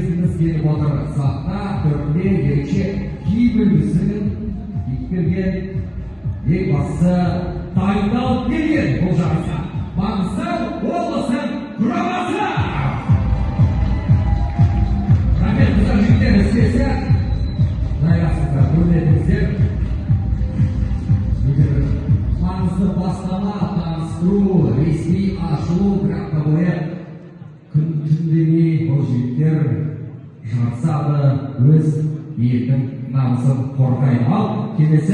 жеткізгіміз келіп отыр. Сахна төрінде ерекше киім үлгісін киіп келген, ең бастысы, дайындалып келген бұл жарысқа Маңғыстау облысының құрамасы. Рахмет, қыздар, жігіттер, іске жайғасыңыздар, көрмедіңіздер. Өте бір маңызды бастама, таныстыру, ресми ашылу. Бір апта бойы күн түн демей бұл жігіттер жарысады, өз елдің намысын қорғайды. Ал келесі